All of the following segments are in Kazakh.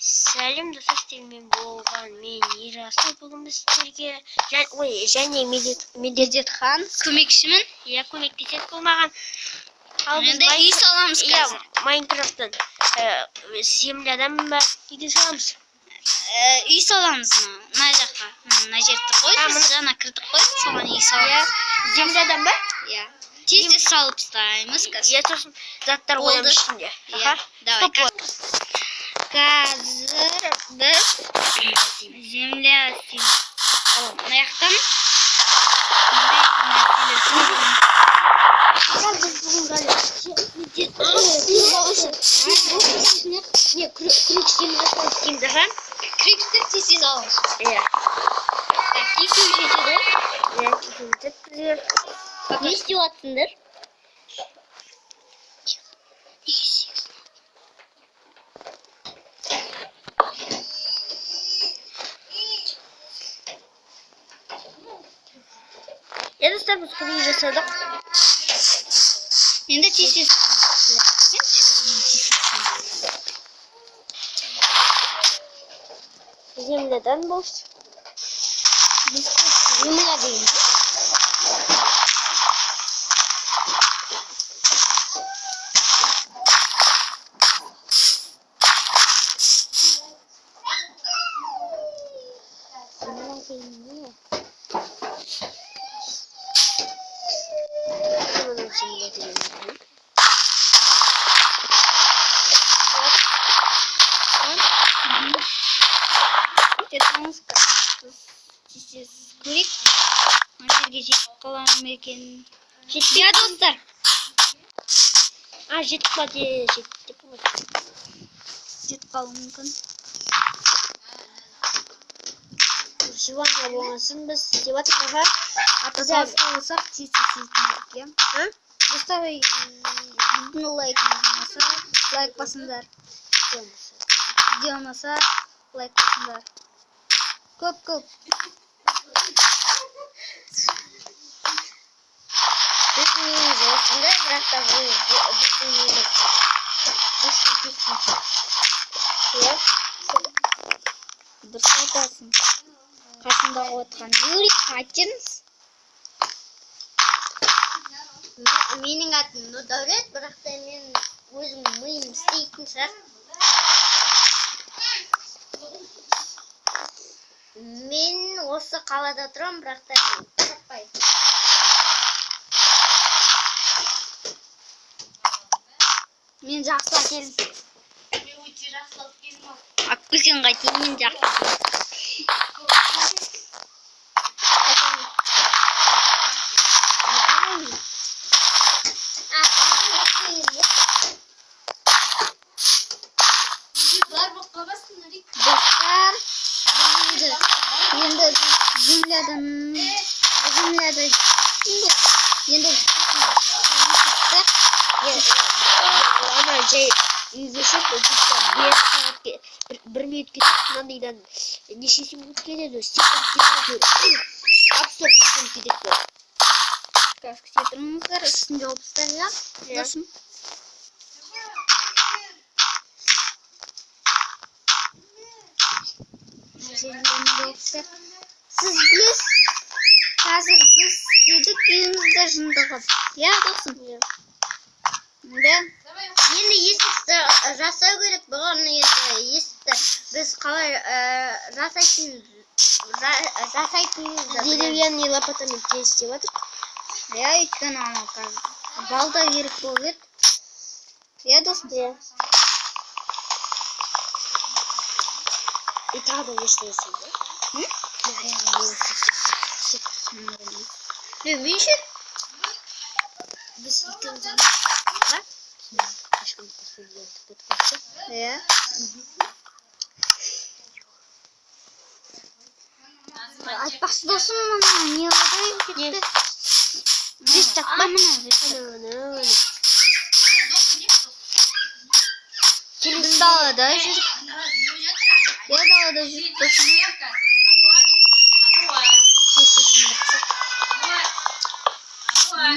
Сәлем достар, сіздермен болған мен Ерасыл. Бүгін біз сіздерге және Медетхан Көмекшімін. Иә, көмектеседі бұл маған. Ал біз Енді үй саламыз Иә, қазір. Майнкрафттан землядан ба үйді саламыз. Үй саламыз мына жаққа. Мына жер тұр ғой, біз жаңа кірдік қой, соған үй саламыз. Землядан ба? Иә. Тез-тез салып тастаймыз қазір. Иә, сосын заттар Болды. қоямыз ішінде. Иә, Аха. давай. Стоп. Қазір біз земля істейміз. Мына жақтан мындай нәрселер көп. Біз бүгін не күрек істейміз, істейміз, аха. Күректер тез-тез аламыз. Иә. Так, екеуі жетеді ғой. Иә, екеуі жетеді бізге. Не істеп жатсыңдар? Иә, достар, біз күрек жасадық. Енді тез-тез. Землядан болсын. Земля дейміз. Земля деген не? Мына земля деген не? Кетеміз. Тез-тез көрейік. Мына жерге жетіп қаламын ба екен? Иә, достар. А, жетіп қалды, жетті деп болады. Жетіп қалуы мүмкін. Выживание болғасын біз істеп жатырмыз, аха. Ата салсақ тез-тез жететін едік, иә. А? Достар, біздің лайкымыз ұнаса, лайк басыңдар. Видео ұнаса, лайк басыңдар. Көп-көп. Біздің үйіміз осындай, бірақ та бұл біздің үйіміз. Иә. Дұрыс айтасың. Қасымдағы отырған Юрий, айтыңыз. Менің атым Нұрдәулет, бірақ та мен өзім миым істейтін шығар. Мен осы қалада тұрамын, бірақ та таппаймын. Мен жақсы әкелдім. Мен өте жақсы алып келдім. Алып келсең қайтейін, мен жақсы. Достар, енді землядан земляда енді Ана жай үйге шығып, будто 5 сағат, 1 минут кетеді, мынандайдан неше секунд кетеді, секунд кетеді, 64 секунд кетеді. Қазір күте тұрыңыздар, үстін жауып тастайық, иә? Иә. Досым. Мына жерлерін жауып тастайық. Сіз білесіз, қазір біз істедік үйімізді жындығып. Иә, досым? Иә. Енді Енді есікті жасау керек, бұған енді есікті біз қалай жасайтынымызды білеміз. Деревянный лопатамен тез істеп жатырмық. Иә, өйткені анау қазір балда керек болып еді. Иә, досым? Иә. И тағы да не істейсің, да? М? Не, мен ше? Біз екеуміз ғана. Ба? Ешкім қоспай кетіп қалса. Иә. Айтпақшы, досым, мына не қайда кетті? Верстак А, па? міне верстак. Ана, ана. Біз далада жүріп. Иә, далада жүріп, досым. Тез-тез сындырсақ.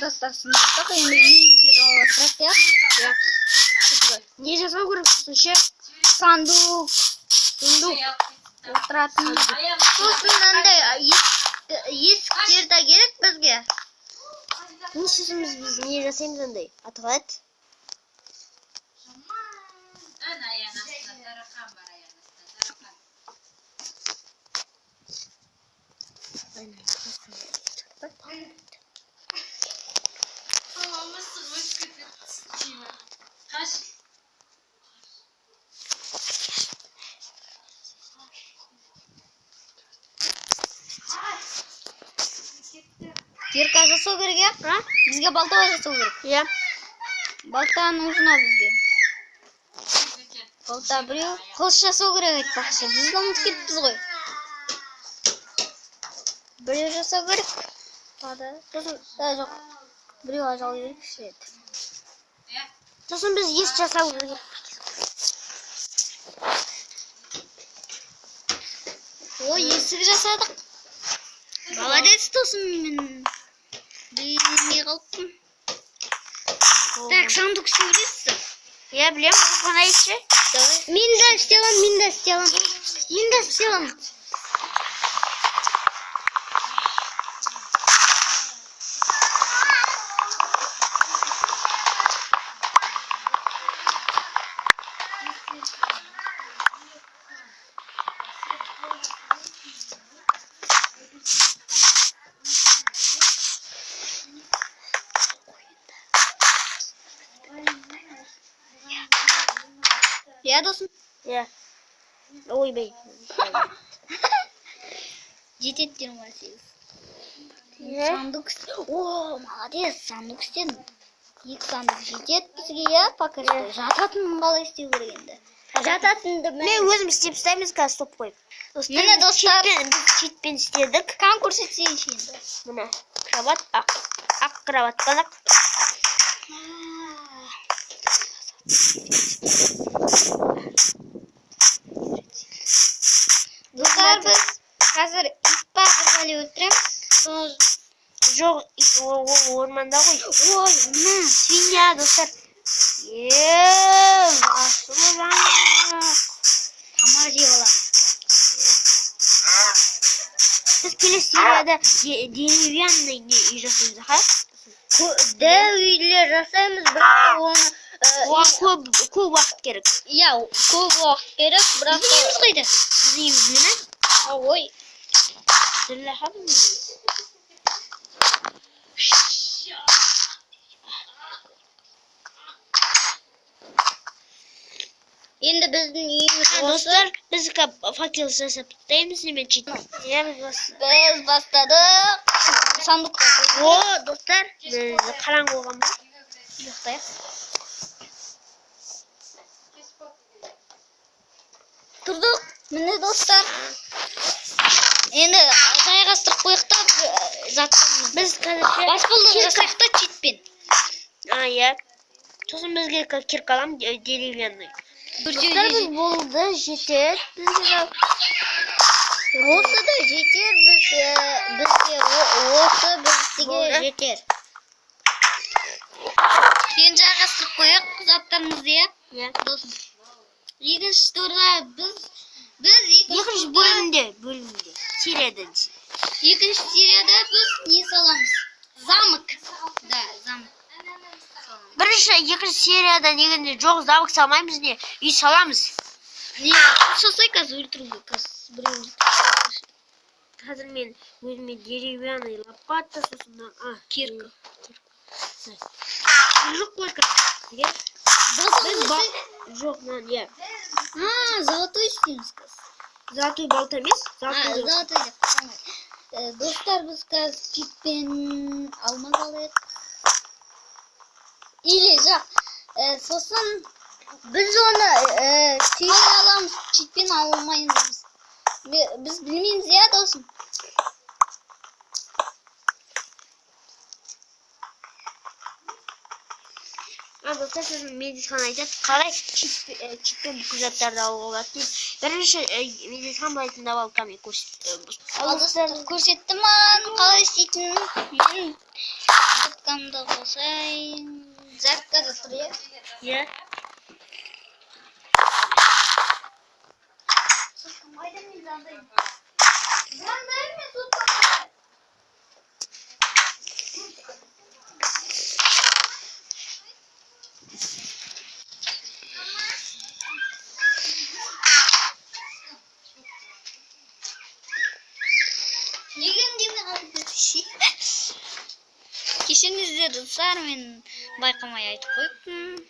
Достар, сындырдық. Енді үйімізге жалғастырайық, иә? Иә. Не жасау керек сосын ше? Сундук. Сундук. Отыратын. Сосын мынандай есіктер де керек бізге. Не сосын біз не жасаймыз андай? Аты қалай еді? Кирка жасау керек, иә? Бізге балта жасау керек. Иә. Балта нужна бізге. Балта біреу. Қылыш жасау керек айтпақшы. Біз де ұмытып кетіппіз ғой. Біреу жасау керек. Тағы да. Сосын, жоқ. Біреу ажал керек еді. Сосын біз ес жасау керек. Ой, есік жасадық. Молодец, досым, мен білмей қалыппын. Так, сундук істей білесіз? Иә, білемін. Оған айтшы. Давай. Мен де істей аламын, мен де істей аламын. Мен де істей аламын. Иә, досым. Иә. Ойбай. Жетеді 28. Иә. Сундук. О, молодец, сундук істедім. Екі сундук жетеді бізге, иә, пока что. Жататынын қалай істеу керек енді? Жататынды Мен өзім істеп тастаймыз қазір стоп қойып. Міне, достар. Біз щитпен істедік. Кан көрсетсейінші енді. Міне кровать ақ. Ақ кроваттан ақ. Достар, біз қазір ит па бір бәле өлтіреміз. Сол. Жоқ, ит ол орманда ғой. Ой, міне. Свинья, достар. Тамақ жеп аламыз. Біз келесі серияда деревянный не үй жасаймыз, аха? Дәу үйлер жасаймыз, бірақ та оны Оған көп уақыт керек. Иә, көп уақыт керек, бірақ Біздің үйіміз қайда? Біздің үйіміз міне. Ой. Зілләха біздің үйіміз. Енді біздің үйіміз А, осы. достар, біз факел жасап тастаймыз немен чит. Иә, біз Біз бастадық. Сундукта. О, достар, біз қараңғы болған ба? Ұйықтайық. Тұрдық. Міне, достар. Енді жайғастырып қояйық та заттарымызды. Біз қазір Баспалдақ жасайық та читпен. А, иә. Сосын бізге кирка аламыз деревянный. Достар, Достар, біз болды, жетеді бізге. Осы да жетер бізге, осы бізге Болды. жетер. Енді жайғастырып қояйық заттарымызды, иә? Иә. Досым. Екінші турда біз Екінші бөлімде, серияда. Екінші серияда біз не саламыз? Замок. Да, замок. Бірінші, екінші серияда негізінде жоқ, замок салмаймыз, не, үй саламыз. Не, жасай қазір өлтіруге, қазір біреу өлтіру. Қазір мен өзіме деревянный лопата, сосын Кирка. Жоқ қой қазір. Балта Біз жоқ, мынаны, иә. А, золотой істейміз қазір. Золотой балта емес, А, золотой. золотой деп қоймай. Достар, біз қазір читпен алмаз алайық. Или жоқ, сосын Біз оны қалай аламыз? Читпен алмаймыз. Біз білмейміз, иә, досым? А, достар, сосын Медисхан айтады, қалай читпен бүкіл заттарды алуға болады дейді. Бірінші Медисхан былай тыңдап алып кәдімгі Ал, достар, көрсетті маған қалай істейтінін. Мен зарядкамды қосайын. Зарядкада тұр, иә? Иә. Звондаймын. Звондаймын мен сотқа. Неге үндемей қалдың? Кешіріңіздер, достар, мен байқамай айтып қойыппын.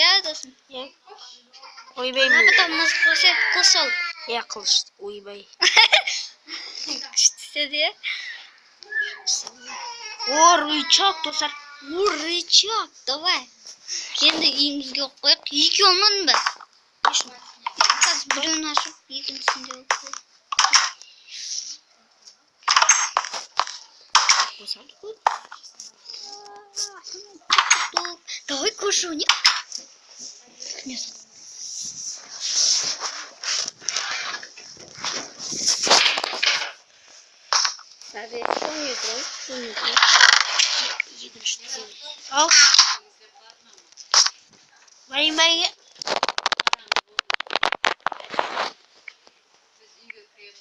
Иә, досым. Иә. Ойбай. Мына потом музыка қойса, қылыш ал. Иә, қылыш. Ойбай. Күшті істеді, иә? О, рычаг, достар. О, рычаг, давай. Енді үйімізге қойып қояйық. Екеу алмадың ба? Қазір біреуін ашып, екіншісін де алып қояйық. Қосады ғой. Давай көрші ойнайық. Нет. Екінші. Ал. Ойбай. Біз үйге кіреміз.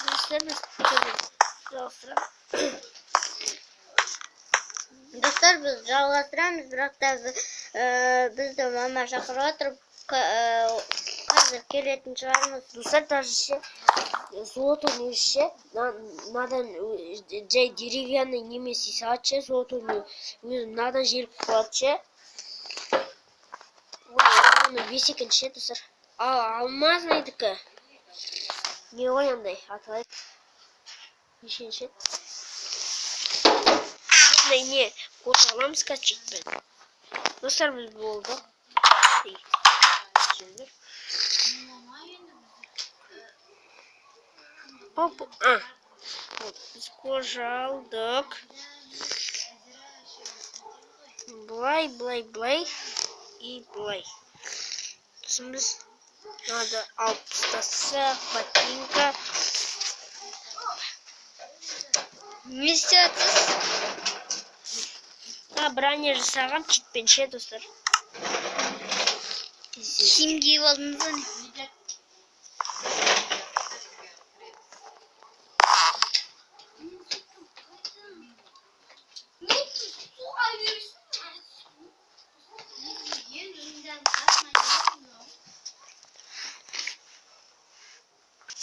Достар, біз жалғастырамыз. Достар, біз жалғастырамыз, бірақ та бізді мама шақырып жатыр. Қазір келетін шығармыз. Достар, даже ше золото ше мынадан жай деревянный немесе салады ше, золото өзі мынадан желіп қалады ше. Оны бес екен ше, достар. Ал алмазныйдікі не ғой, андай аталайды нешінші мындай не қоса аламыз скачетпен. Достар, біз болдық. Ей, жүрдік. Оп, а. Вот, біз кожа алдық. Былай, былай, былай и былай. Сосын біз надо алып тастасақ ботинка. Не істеп жатсыз? А, броня жасағам читпен ше, достар. Киім киіп алдыңыз ба, не?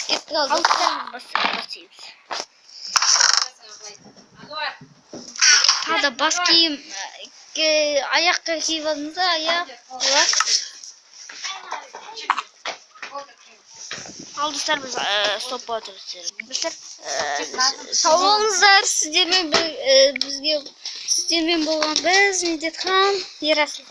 Кеттік ал, достар. Басаймыз. Ануар. Тағы да бас киім, аяққа киіп алдыңыз ба, аяқ, құлақ. Ал, достар, біз стоп отырмыз. Достар, Сау болыңыздар, сіздермен бізге сіздермен болған біз Медетхан, Ерасыл.